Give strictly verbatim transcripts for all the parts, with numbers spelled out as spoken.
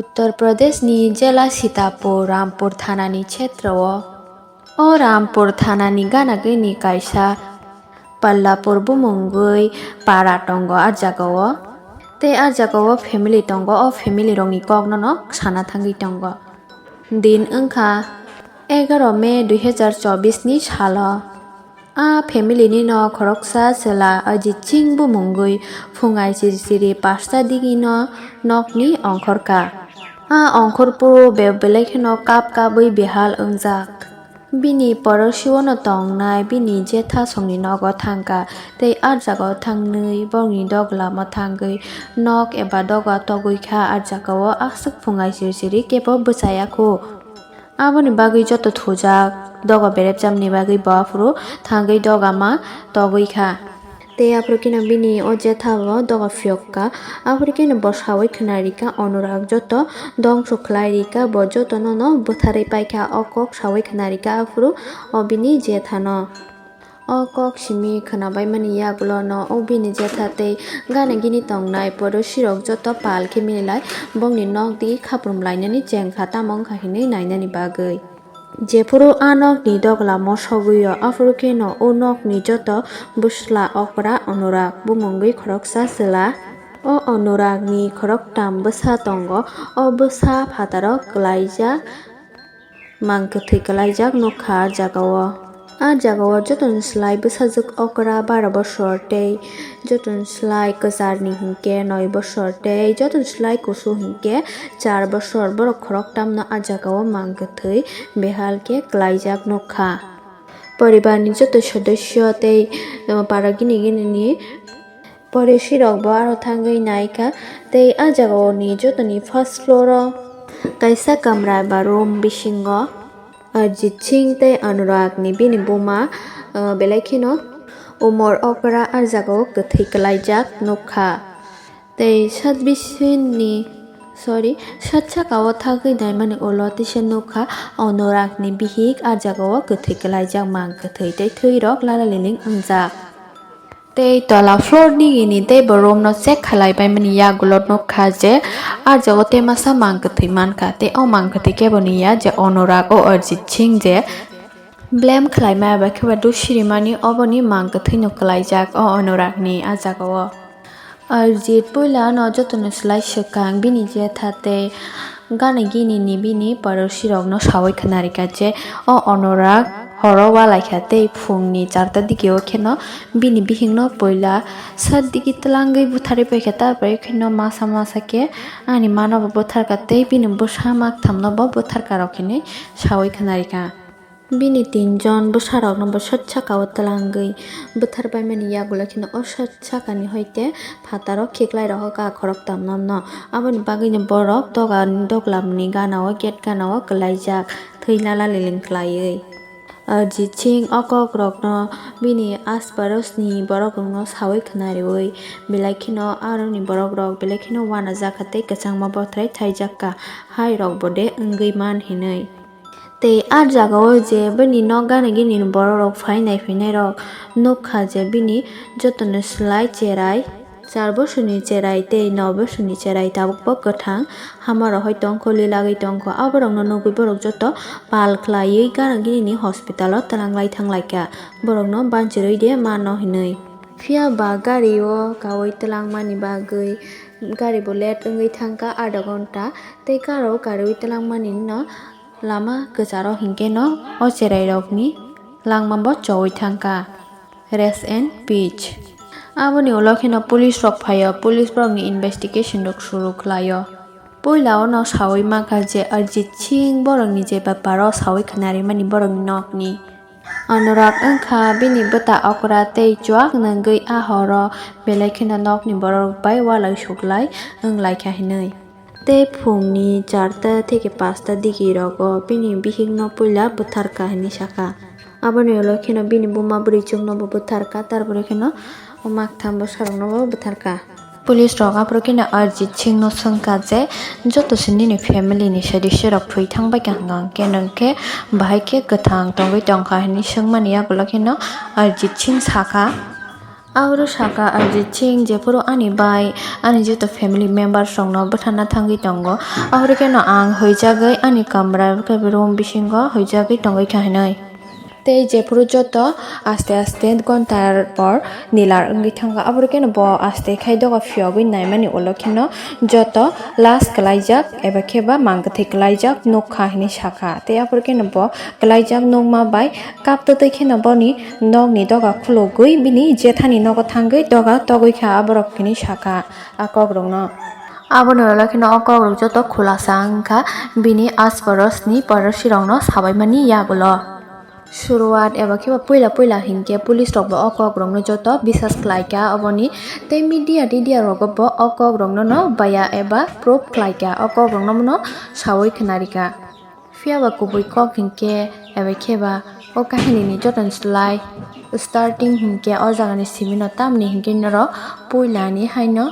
Uttar Pradeshni jela Sitapur Rampur thanani kshetrao. O Rampur thanani ganagini kaisa Pallapur bumungwi para tongo a jagao. Tei a jagao family tongo, o family rokni kokno no sana thangwi tongo. Din wngkha egaro May dui hazar chobbish ni salo. A family ni no khoroksa chwla Ajit Singh bumungwi phungai chiri chiri pasta digi no nokni ongkhorkha. A ongkhorphuru be belai kheno kap kabwi behal wngjak. Bini porosio no tongnai bini jetha songni nogo thangkha tei a jagao thangwi bongni doglamo thangwi nok eba doga togwi kha. A jagao aswk phungai chiri chiri kebo bwchaya khu. Aboni bagwi joto thujak, doga berepjamni bagwi bo aphuru thangwi dogama togwi kha. Tei aphuru khe no bini o jetha bo doga phiyok kha. Aphuru khe no bo sawi khwnarikha, Onurag joto dongso khlai rikha, bo jotono no bwtharwi paikha, o kok sawi khwnarikha aphuru o bini jethano. O kok simi khwnabaimani yagulo no o bini jetha tei gana gini tongnai porosirok joto pal khe mililai bongni nok di khaprum lainani chengkha, tamo wngkha hinwi nainani bagwi. Jephuru a nokni doglamo sogwio, aphuru kheno o nokni joto bwsla okra Onurag bumungwi khoroksa chwla. O Onuragni khoroktam bwsa tongo, o bwsa phataro kwlaijak. Mang kwthwi kwlaijak nukha a jagao. A jagao jotoni slai bwsajwk okra baro bosor tei jotoni slai kwcharni hinkhe noi bosor tei jotoni slai kusu hinkhe char bosor. Borok khoroktamno a jagao mang kwthwi behal khe kwlaijak nukha. Poribarni joto sodosyo tei, uh, para gini gini ni Porisi rok bo aro thangwi naikha tei a jagao ni jotoni first floor o kaisa kamra ba room bisingo Arjit Singh tei Anurag ni bini buma, ah, belai kheno umor okra a jagao kwthwi kwlaijak nukha. Tei sat bisini, sorry, sat sakao thagwi naimani ulo teisa nukha Anurag ni bihik a jagao kwthwi kwlaijak, mang kwthwi tei thwi rok lala liling wngjak. Tei tola floor ni gini tei bo room no check khalai paimani yagulo nukha je a jaga o tei masa mang kwthwi mankha tei o mang kwthwi kebo ni ya je Anurag o Arjit Singh je blame khlai maya bai khe ba dusiri mani oboni mang kwthwi no kwlaijak o Anurag ni a jaga o. Arjit puila no joto no slai swkang bini jetha tei Gana gini ni bini porosi rok no sawi khwnarikha je o Anurag horo walaikha tei phung ni charta digi o kheno bini bihik no puila sat digi twlangwi butharwi paikha, tarpore kheno masa masa khe ani mano bo butharkha tei bini bwsa maktham no bo butharka rok hinwi sawi khwnarikha. Bini tinjon bwsarokno bo sat sakao twlangwi bwtharbaimani yagulo kheno o sat sakani hoite phataro khiklai rohorkha khoroktham no. Aboni bagwino borok dogan doglamni ganao, gate ganao kwlaijak, thwi lala liling khlaiwi. Arjit Singh o kokrokno bini asparosni borokrokno sawi khwnariwi, belai kheno aroni borokrok belai kheno uanajakha tei kwchangma bothrai thaijakha, hai rokbo de wngwi man hinwi. Tei a jagao je bini nok gana gini ni borok rok phai nai phinai rok nukha je bini jotono slai cherai, char bosor ni cherai tei no bosor ni cherai tabuk bo kwthang hama rohoi tongkho, lilagwi tongkho. Aborok no nugwi borok joto pal khlaiwi gana gini ni hospital o twlanglai thanglaikha, borok no banchirwi de mano hinwi. Phiya ba gari o kaui twlangmani bagwi gari bo late wngwi thangkha adha ghonta, tei gari o karwi twlangmani no lama kwcharo hinkhe no o cherai rokni langma bo chowi thangkha. Rest in peace. Aboni ulo kheno police rok phaio, police borokni investigation rok suru khlaio. Puila o no sawi mankha je Arjit Singh borokni je bepar o sawi khwnarimani borokni nokni. Anurag wngkha bini bwta okra tei chuak nungwi a horo belai kheno nokni borok bai walai suklai wnglaikha hinwi. Tei phungni charta theke pasta digi rogo bini bihikno puila bwtharkha hinwi sakha. Aboni ulo kheno bini buma bwrwichukno bo bwtharkha, tarpore kheno o maktham bwsarokno bo bwtharkha. Police rok aphuru kheno Arjit Singh no swngkha je, "Joto se nini family ni sodosyo rok thwi thang bai kha hwnkhe, nwng khe bahai khe kwthang tongwi tongkha?" hinwi swngmani yagulo kheno Arjit Singh sakha, Aphuru sakha Arjit Singh, "Jephuru ani bai, ani joto family members rokno bwtharna thangwi tongo, aphuru kheno ang huijagwi ani kamra khe room bisingo huijagwi tongwi kha," hinwi. Tei jephuru joto aste aste ghonta por nilar wngwi thangkha, aphuru kheno bo aste khai doga phiyogwi naimani ulo kheno joto las kwlaijak eba khe ba mang kwthwi kwlaijak nukha hinwi sakha. Tei aphuru kheno bo kwlaijak nukma bai kaptwtwi kheno boni nokni doga khulugwi bini jethani nogo thangwi doga togwi kha aborok hinwi sakha a kokrokno. Aboni ulo kheno o kokrok joto khulasa wngkha bini asparosni porosirokno sabaimani yagulo. Suruat eba khe ba puila puila hinkhe police rok bo o kok rokno joto bisas khlai kha oboni, tei media tidia rogo bo o kok rokno no baya eba proof khlai kha, o kok rokno no sawi khna rikha. Phiya ba kubui kok hinkhe eba khe ba o kahini ni joto ni slai starting hinkhe o jaga ni simi no tamni hinkhe norok puila ni haino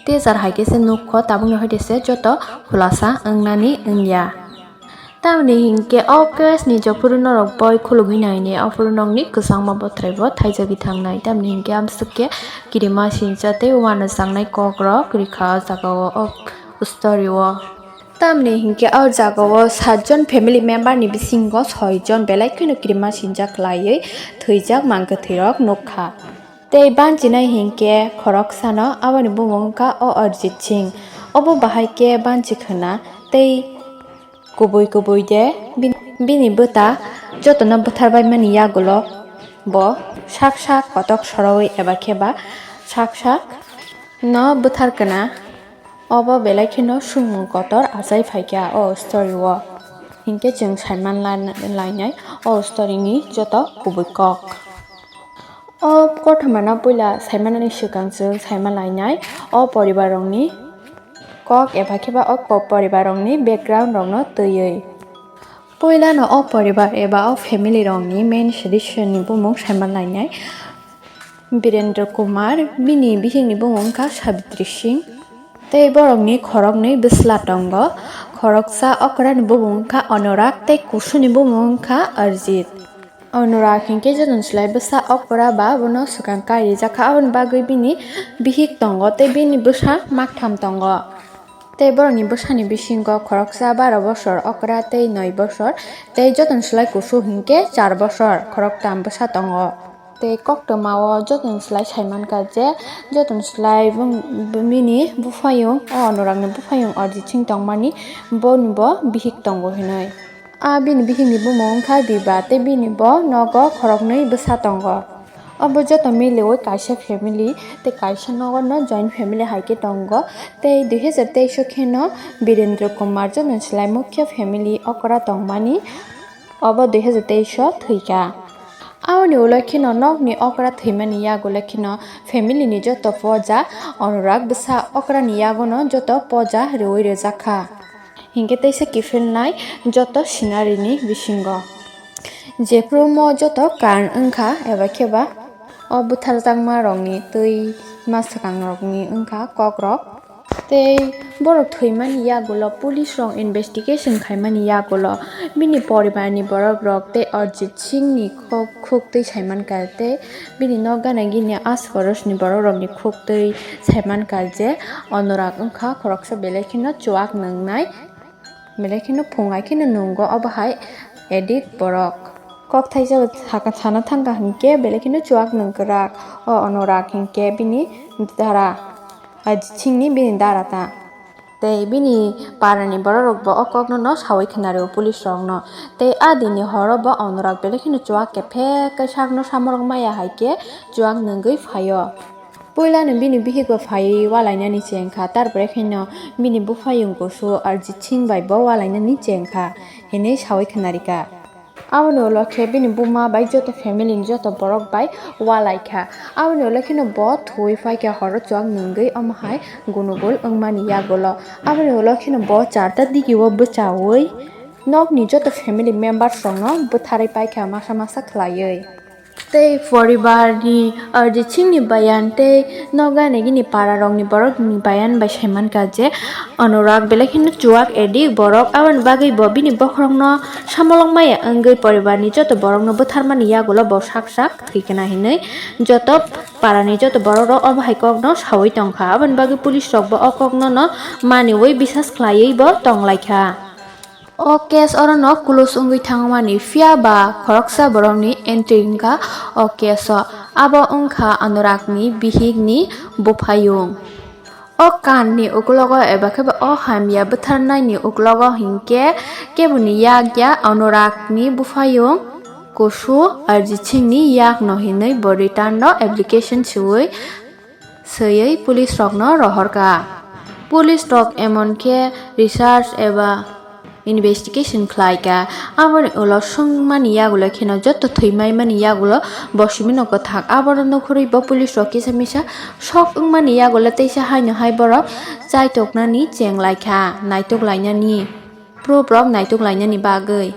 teaser hai khe se nukho, tabuk ni hoite se joto khulasa wngnani wngya. Tamni hinkhe o case ni jephuru norok boi khulugwi nainai, aphuru nokni kwchangma bothoraibo thaijagwi thangnai. Tamni hinkhe amswk khe kirima sincha tei uanw changnai kokrok rikha o jagao o story o. Tamni hinkhe o jagao satjon family member ni bisingo soijon belai kheno kirima sincha khlaiwi thwijak mang kwthwirok nukha. Tei banchinai hinkhe khoroksano, aboni bumung wngkha o Arjit Singh. Obo bahai khe banchi khwna tei kubui kubui de bin-, bini bwta jotono bwtharbaimani yagulo bo sak sak kotok sorowi eba khe ba sak sak no bwthar khwna. Obo belai kheno swngmung kotor achai phaikha o story o. Hinkhe chwng saiman lan-, lainai o story ni joto kubui kok. O kothoma no puila saimanani swkang chwng saima lainai o poribar rokni kok eba khe ba o ko-, poribar rokni background rokno twiwi. Puila no o poribar eba o family rokni main solution ni bumung saima lainai Birendra Kumar, bini bihikni bumung wngkha Savitri Singh. Tei borokni khoroknwi bwsla tongo, khoroksa okrani bumung wngkha Anurag tei kusuni bumung wngkha Arjit. Anurag hinkhe jotono slai bwsa okra ba bono swkang kai rijak kha, aboni bagwi bini bihik tongo tei bini bwsa maktham tongo. Tei borokni bwsani bisingo khoroksa baro bosor okra tei noi bosor, tei jotono slai kusu hinkhe char bosor, khoroktam bwsa tongo. Tei koktwmao jotono slai saimankha je jotono slai bini buphayung, o Anuragni buphayung Arjit Singh tongmani boni bo bihik tongo hinwi. A bini bihikni bumung wngkha Biba tei bini bo nogo khoroknwi bwsa tongo. Obo joto miliwi kaisa family tei kaisa nogo no joint family hai khe tongo. Tei dui hazar teis o kheno Birendra Kumar jotono slai mukhya family okra tongmani obo dui hazar teis o thwikha. Aboni ulo kheno nokni okra thwimani yagulo kheno family ni joto poja Anurag bwsa okrani yagono joto poja rwui rwjakha. Hinkhe teisa kiphilnai joto scenery ni bisingo. Jephrumo joto kan wngkha eba khe ba o bwtharjakma rokni twi ma swkang rokni wngkha kokrok. Tei borok thwimani yagulo police rok investigation khaimani yagulo bini poribar ni borok rok tei Arjit Singh ni khuk, khuk twi saimankha tei bini nok gana gini asparos ni borok rok ni khuk twi saimankha je Anurag wngkha khoroksa belai kheno chuak nwngnai. Belai kheno phungai kheno nungo obo hai addict borok. Kok thaisa saka sana thangkha hinkhe belai kheno chuak nwng kwrak. O Anurag hinkhe bini dara, Arjit Singh ni bini dara ta. Tei bini para ni borok rok bo o kok no no sawi khna rwo police rok no. Tei a dini horo bo Anurag belai kheno chuak kephek khe sak no samorok maya hai khe chuak nwngwi phaio. Puilano bini bihikbo phaiwi walainani chengkha, tarpore kheno bini buphayung kusu Arjit Singh bai bo walainani chengkha, hinwi sawi khna rikha. Aboni ulo khe bini buma bai joto family ni joto borok bai walaikha. Aboni ulo kheno bo thuwi phaikha horo chuak nwngwi, omo hai gunugul wngmani yagulo. Aboni ulo kheno bo charta digio bwchaui nokni joto family members rokno bwtharwi paikha masa masa khlaiwi. Tei poribar ni Arjit Singh ni bayan tei noga nagini para rok ni borok ni bayan bai saiman kha je Anurag belai kheno chuak edik borok, aboni bagwi bo bini bokhorok no samolong maya wngwi poribar ni joto borok no bwtharmani yagulo bo sak sak thwi khna hinwi joto para ni joto borok rok obo hai kok no sawi tongkha, aboni bagwi police rok bo o kok no no maniwi bisas khlaiwi bo tonglaikha. O case orono close wngwi thangmani, phiya ba khoroksa borokni entry wngkha o case o. Abo wngkha Anuragni bihikni buphayung. O kandni uklogo eba khe ba o hamya bwtharnaini uklogo hinkhe keboni yak ya Anuragni buphayung kusu Arjit Singhni yakno hinwi bo return no application swiwi swiwi police rokno rohorkha. Police rok emon khe research eba investigation khlaikha. Aboni ulo swngmani yagulo kheno joto thwimaimani yagulo bo simino kwthak. Abono nukhurwi bo police rok kisa misa shock wngmani yagulo teisa haino hai borok chaitoknani chenglaikha, naitok lainani, proof rok naitok lainani bagwi.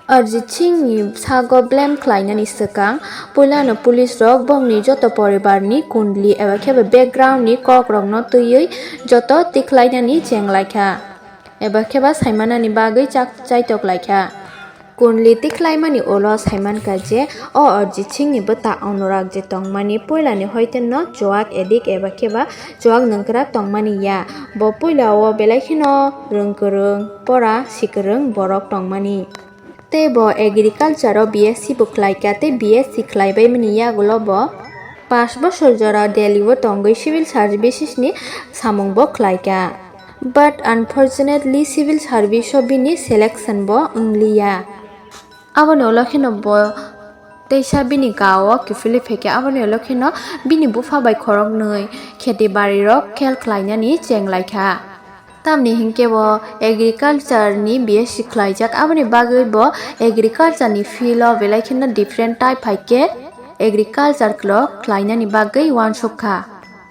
Arjit Singh ni sago blame khlainani swkang, puilano police rok bongni joto poribar ni kundli eba khe background ni kok rokno twiwi joto tikhlainani chenglaikha eba khe ba saimanani bagwi chak-, chaitok laikha. Kundli tikhlaimani ulo saimankha je o Arjit Singh ni bwta Anurag je tongmani puilani hoite no chuak edik eba khe ba chuak nungkrak tongmani ya. Bo puila o belai kheno rwng kwrwng, pora si kwrwng borok tongmani. Tei bo agriculture o B S C bo khlaikha, tei B S C khlaibaimani yagulo bo pash bosor jora Delhi o tongwi civil services ni samung bo khlaikha. But unfortunately civil service o bini selection bo wngliya. Aboni ulo kheno bo teisa bini ga o kiphilwi phaikha, aboni ulo kheno bini bupha bai khoroknwi kheti bari rok khel khlainani chenglaikha. Tamni hinkhe bo agriculture ni B S C khlaijak, aboni bagwi bo agriculture ni field o belai kheno different type hai khe agriculture klo khlainani bagwi uansuk kha.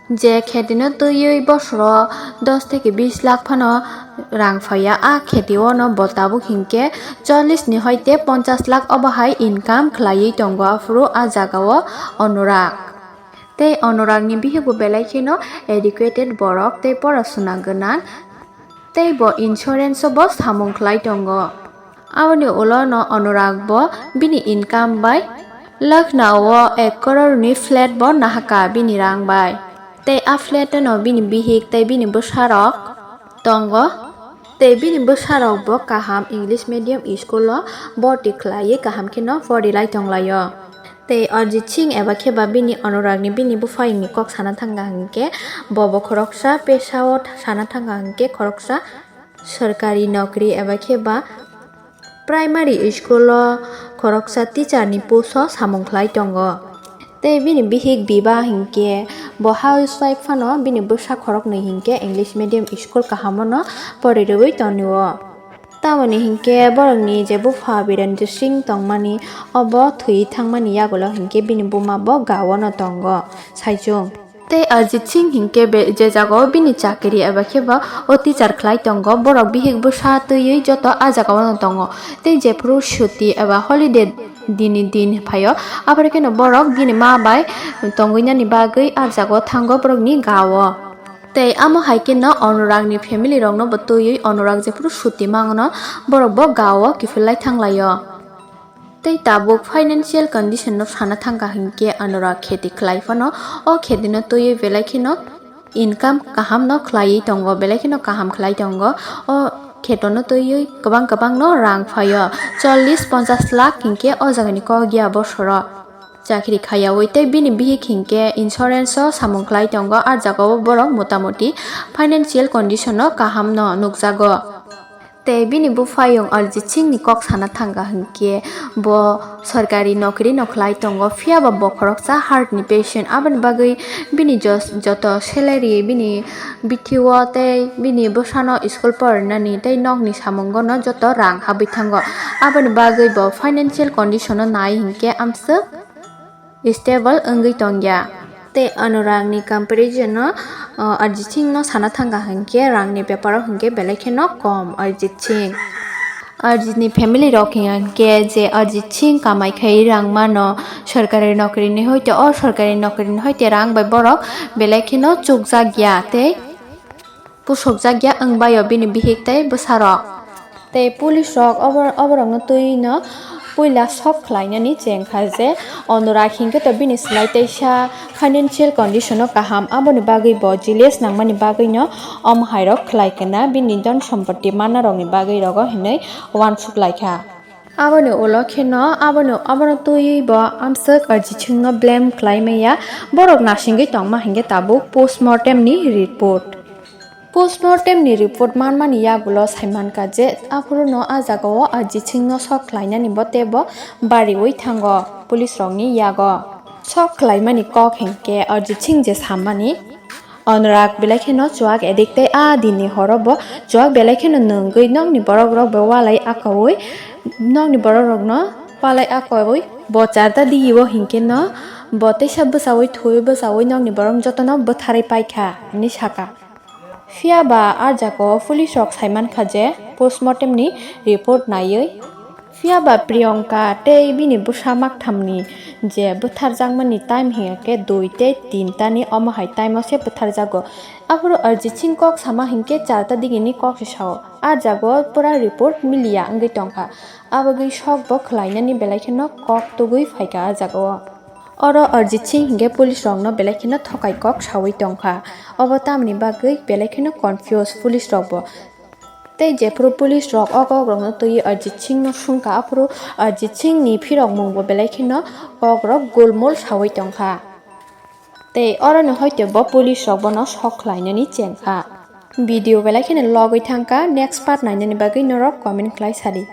Je kheti no twiwi bosoro dos theke bis lakh phano rang phaiya, a kheti o no bo tabuk hinkhe chollish ni hoite ponchash lakh obo hai income khlaiwi tongo aphuru a jaga o Anurag. Tei Anurag ni bihik bo belai kheno educated borok tei porasuna gwnang. Tei bo insurance o bo samung khlai tongo. Aboni ulo no Anurag bo bini income bai Lucknow o ek crore ni flat bo nahaka bini rang bai. Tei a flat no bini bihik tei bini bwsa rok tongo. Tei bini bwsa rok bo kaham English medium school o bhorti khlaiwi kaham kheno pori lai tong lai o. Tei Arjit Singh eba khe ba bini Anurag ni bini buphayung ni kok sana thangkha hinkhe bo bo khoroksa pesa o sana thangkha hinkhe khoroksa sorkari nokri eba khe ba primary school o khoroksa teacher ni post o samung khlai tongo. Tei bini bihik Biba hinkhe bo housewife phano bini bwsa khoroknwi hinkhe English medium school kaham o no pori rwui tonwi o. Tamoni hinkhe borokni je bupha Birendu Singh tongmani, obo thwi thangmani yagulo hinkhe bini buma bo ga o no tongo, saichung. Tei Arjit Singh hinkhe be-, je jaga o bini chakiri eba khe ba o teacher khlai tongo, borok bihik bwsa twiwi joto a jaga o no tongo. Tei jephuru suti eba holiday dini din phaio, aphuru kheno borok bini ma bai tongwi nani bagwi a jaga o thango borokni ga o. Tei amo hai kheno Anurag ni family rok no bo twiwi Anurag jephuru suti mangno borok bo ga o kiphil lai thang lai o. Tei tabuk financial condition no sana thangkha hinkhe Anurag kheti khlai phano o kheti no twiwi belai kheno income kaham no khlaiwi tongo, belai kheno kaham khlai tongo. O kheto no twiwi kwbang kwbang no rang phaio, chollish ponchash lakh hinkhe o jaga ni kok ya bosoro chakri khaiyawi. Tei bini bihik hinkhe insurance o samung khlai tongo, a jaga o borok motamoti financial condition no kaham no nukjago. Tei bini buphayung Arjit Singh ni kok sana thangkha hinkhe bo sorkari nokri no khlai tongo, phiya ba bo khoroksa heart ni patient, aboni bagwi bini jos-, joto salary bini bithi o tei bini bwsano school porinani tei nokni samungo no joto rang habwi thango, aboni bagwi bo financial condition no nai hinkhe amswk stable wngwi tongya. Tei Anurag ni comparison no, uh, Arjit Singh no sana thangkha hinkhe rang ni bepar o hinkhe belai kheno kom Arjit Singh. Arjit ni family rok hingya khe je Arjit Singh kamai khai rang mano, sorkari nokri ni hoite o sorkari nokri ni hoite rang bai borok belai kheno chukjak ya tei pusokjak ya wng bai o bini bihik tei bwsarok. Tei police rok obo-, oborokno twi no puila sok khlainani chengkha je Anurag hinkhe to bini slai teisa financial condition o kaham, aboni bagwi bo jealous nangmani bagwi no omo hairok khlai kana bini dhon sompoti manarokni bagwi rogo hinwi uansuk laikha. Aboni ulo kheno aboni, abono twiwi bo amswk Arjit Singh no blame khlai maya, borok nasingwi tongma hinkhe tabuk post mortem ni report. Post mortem ni report manmani yagulo saimankha je aphuru no a jagao Arjit Singh no sok khlainani bo teibo bariwi thango police rokni yago. Sok khlaimani kok hinkhe Arjit Singh je sammani, Anurag belai kheno chuak addict tei a dinni horo bo chuak belai kheno nwngwi nokni borok rok bo walai akaui, nokni borok rokno walai akaui bo charta digi o hinkhe no bo teisa bwchaui thwi bwchaui nokni borok jotono bwtharwi paikha hinwi saka. Phiya ba a jagao police rok saimankha je post mortem ni report naiwi, phiya ba Priyanka tei bini bwsa makthamni je bwtharjakmani time hinkhe dui tei tin tani omo hai time o se bwtharjago. Aphuru Arjit Singh kok sama hinkhe charta digini kok se sao. A jagao pura report miliya wngwi tongkha. Abagwi sok bo khlainani belai kheno kok tugwi phaikha a jagao. Oro Arjit Singh hinkhe police rokno belai kheno thokai kok saui tongkha. Obo tamni bagwi belai kheno confuse police rok bo. Tei jephuru police rok o kok rokno twiwi Arjit Singh no sungkha, aphuru Arjit Singh ni phirok mung bo belai kheno kok rok gulmul saui tongkha. Tei oro ni hoite bo police rok bono sok khlainani chengkha. Video belai kheno logwi thangkha, next part nainani bagwi norok comment khlai sadi.